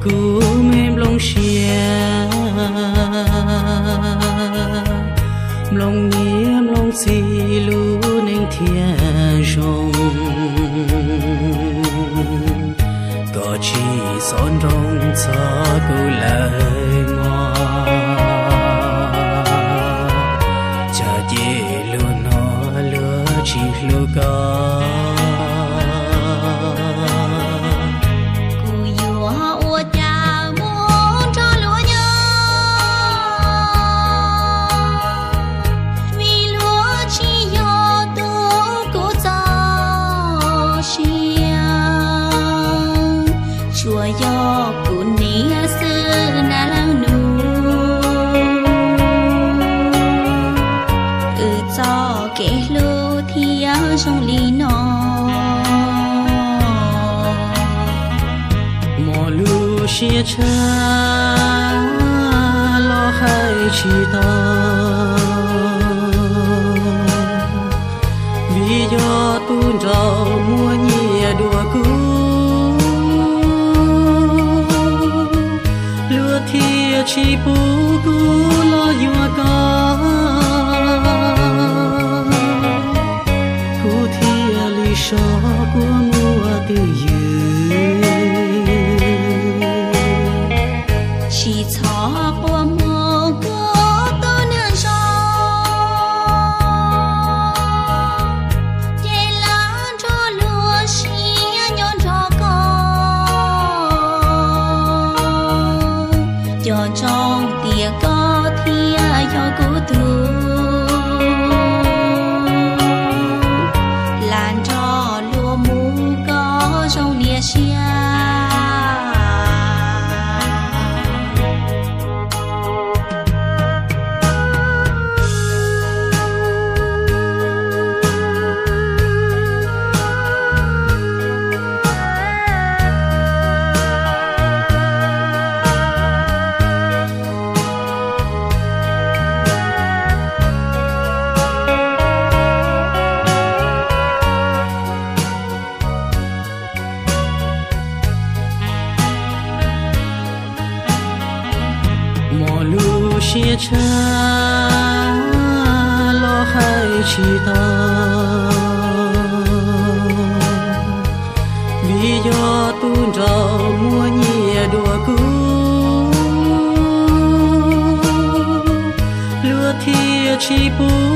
Kuv me nplooj siab, nplooj niam nplooj txiv lub neej thiaj zoo. Koj tsis txhob nroo txog kuv lawm mog, tsam ces luag hnov luag tsis hlub koj. Kuv yuav ua cas mus nrog luag nyob, vim luag tsis yog tus kuv txoj sia, tsuas yog kuv niam xwb na leej nus. Wb txoj kev hlub thiaj zoo li no. Muaj lub siab tshaj los hais tsis tau, vim yog tus nraug muaj nyias dua kuv, luag thiaj tsis pub kuv los yuav koj. Kuv thiaj li sov kua muag twj ywm, tsis txhob quaj mus kuv tus neeg zoo, ces lam nrog luag siab nyob nrog koj. Cov ntsoov tias koj thiaj yog kuv tug, lam nrog luag mus koj zoo niam siab. Muaj lub siab tshaj los hais tsis tau, vim yog tus nraug muaj nyias dua kuv, luag thiaj tsis pub